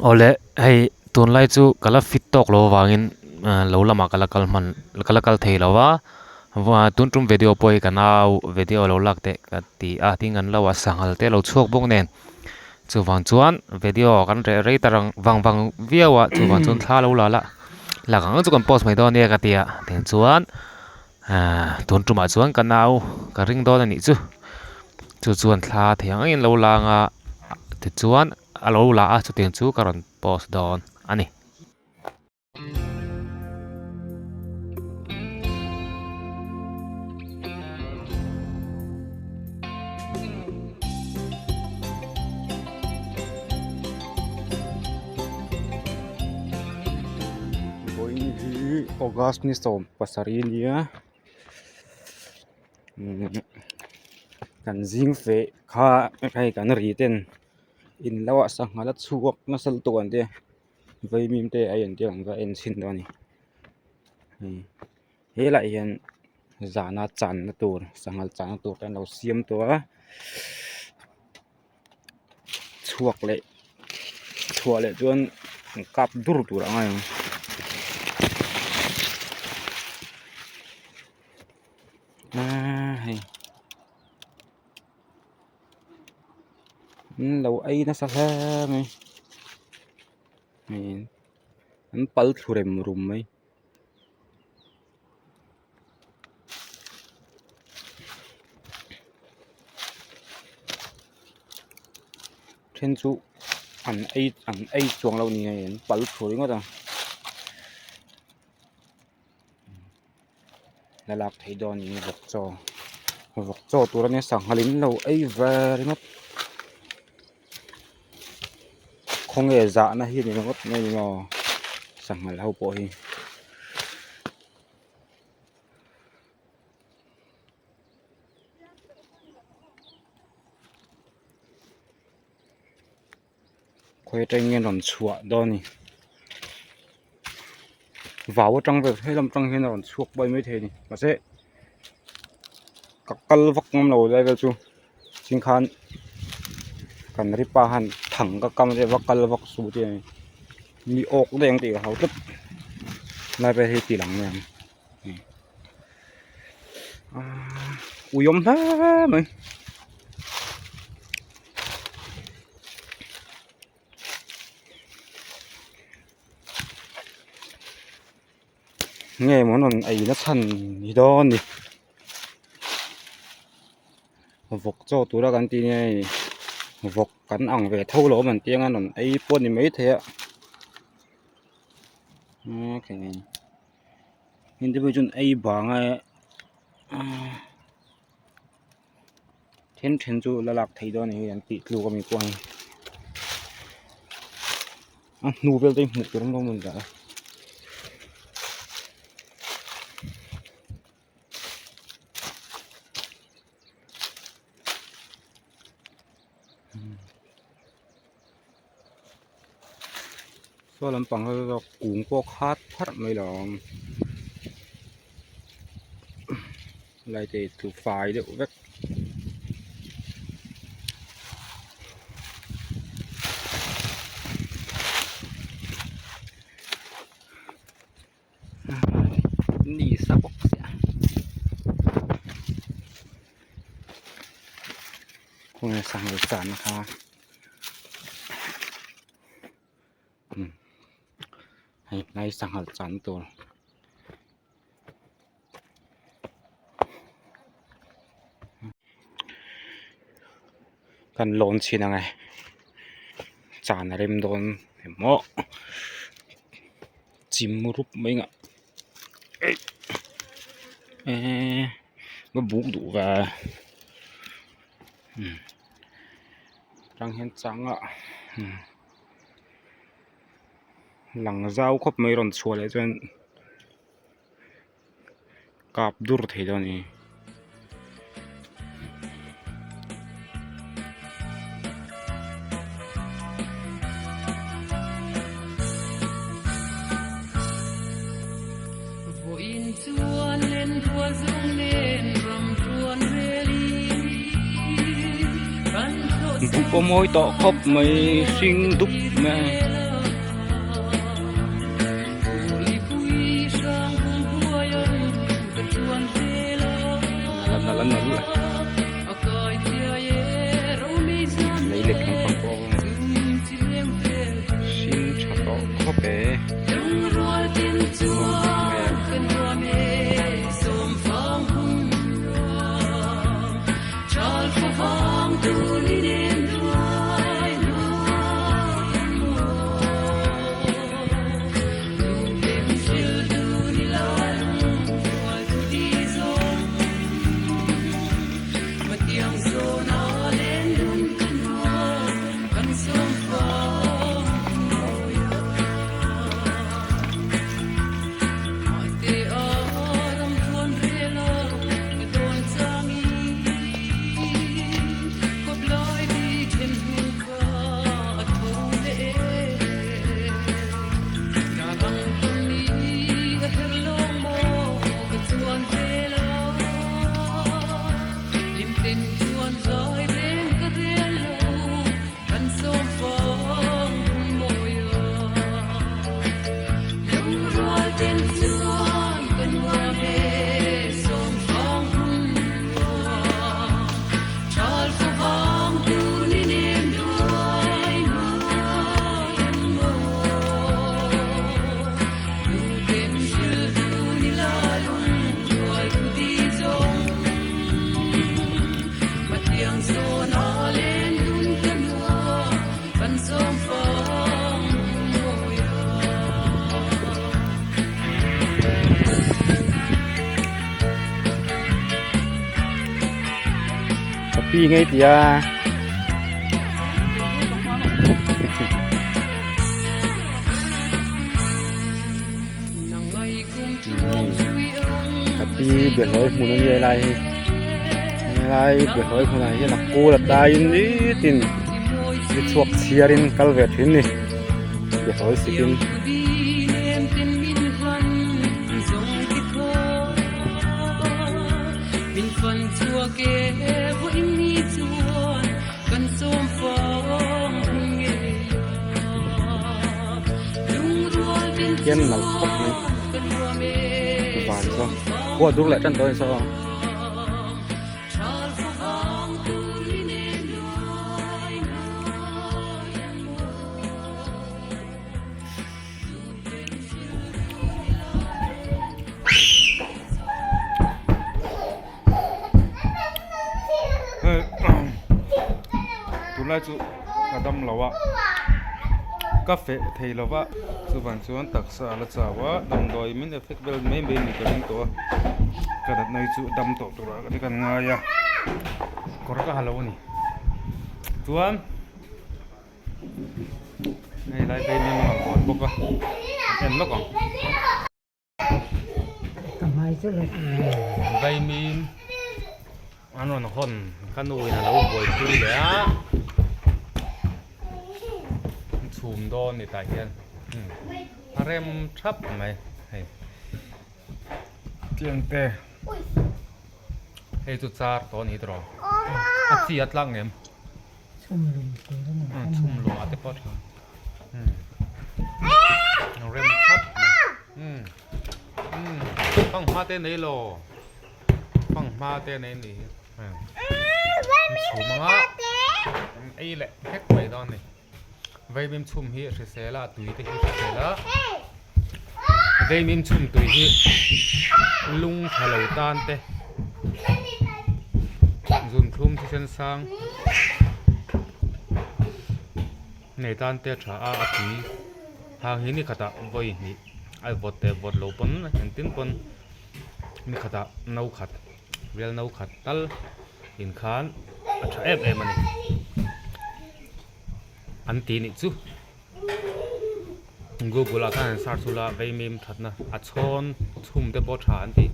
Awle hei tunlai chu ka la fit tawk lo avangin lo lamah ka la kal hman ka la kal thei lo va tun tum video pawh hi ka nau video lo lak teh ka ti a tin an lo a sanghal te a lo chhuak bawk nen chuvang chuan video kan reh rei ta rang vang vang viau a chuvang chuan thla lo la la lak ang chu kan post mai dawn nia ka ti a tichuan Ahh tun tumah chuan ka nau ka ring dawn a nih chu chu chuan thla thei ang angin lo lang a tichuan a lo la a chutiang chu ka rawn post dawn a ni. August ni sawm pasarih nia kan zing feh kha hei kan ri ten in lo ah sangha la chhuak nasa lutuk an tia vaimim te a entir ang kha a en chhin dawn a ni helaiah hian zana channa tur sangha channa tur te an lo siam tawh a chhuak leh chhuah leh chuan an kap dur tur a ngai ang. Aaa hei an lo ei nasa hle mai hei an pal thlu rem rum mai. Then chu an ei an ei chuang lo ni hei an pal thu ringawt a la lak theih dawn niin vawk chaw vawk chaw tur ania sanghal in lo ei ve ringawt khawnge zahna hi a ni ringawt mai ni maw sanghal ho pawh hi. Khawi atangin nge rawn chhuah dawn ni vau atang vel helam atang hian a rawn chhuak bai maithei a ni mahse ka kal vak ngam lo lai vel chu ching khan kan ri pa khan thang ka kam a va kal vak suh tih a ni mi awk daih ang tih ka hlau tlat lai vel hi ti lang mai ang. Ui awm hle mai nge maw an rawn ei na chhan ni dawn ni vawk chaw tura kan tih nia hei vawk kan ang ve tho lo an tia an rawn ei pawh a ni maithei a okay. Heng te pawh chuan ei bang a then then chu la lak theih dawn a ni hei an tih tluk ami pawh hi a hnu vel te hi hmuh tur awm lo mawn dah a. Saw lampang hi zawk kung pawh khat pharh mai lo ang lai te hi tlu fai deuh vek. Ni sa bawk sia khawnge sangha chahna kha hei hnai sangha chahna tur. Kan lawn chhin ang e chan a rem dawn emaw chim rup mai ngah eee va buk duh ve tang hian chang a lang zau khawp mai rawn chhuah leh chuan. Kap dur thei dawn a ni. Buh pawh mawi tawh khawp mai hring dup mai. Chapi ngei tia Chapi biahlawi hmun a ni lai hi helai biahlawi hmunah hian a kul a tlaiin nitin ni chhuak chhiarin kal ve thin ni biahlawi sikin. Hian nalh khawp mai van chu khua dur leh tan tawh a ni saw. Tunlai chu ka dam lo a ka feh thei lo va chuvang chuan taksa a la chau a damdawi min effect vel mai mai ni ka ring tawh a ka natna hi chu dam tawh turah ka kan ngai a kawr ka ha lo a ni chuan. Hei lai phei mi mang kawn bawk a en lawk ang vaimim an rawn hawn ka nu in alo buaipui leh a chhum dawn ni tah hian a rem thap mai hei tiang te hei chu char tawh a ni tawh a chi a tlak ngem. Chhum lum ah te pawh tha rem thap mai fanghma te nei lo fanghma te nei ni chhum anga ei leh hlek mai dawn ni vaimim chhum hi a hrisel a a tui te hi a hrisel a vaimim chhum tui hi lung tha lo tan te zunthlum thisen sang nei tan te a tha a a tui hang hi ni khatah vawi hnih a vawt leh vawt lo pawn engtin pawn ni khatah no khat rial no khat tal inkhan a tha em em a ni. An ti nih chu google ah khan an search ula vaimim thatna a chhawn chhum te pawh tha an ti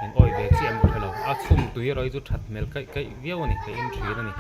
eng awih ve chiah em ka hrelo a chhum tui erawh hi chu that hmel kaih kaih viau a ni ka in thin a ni.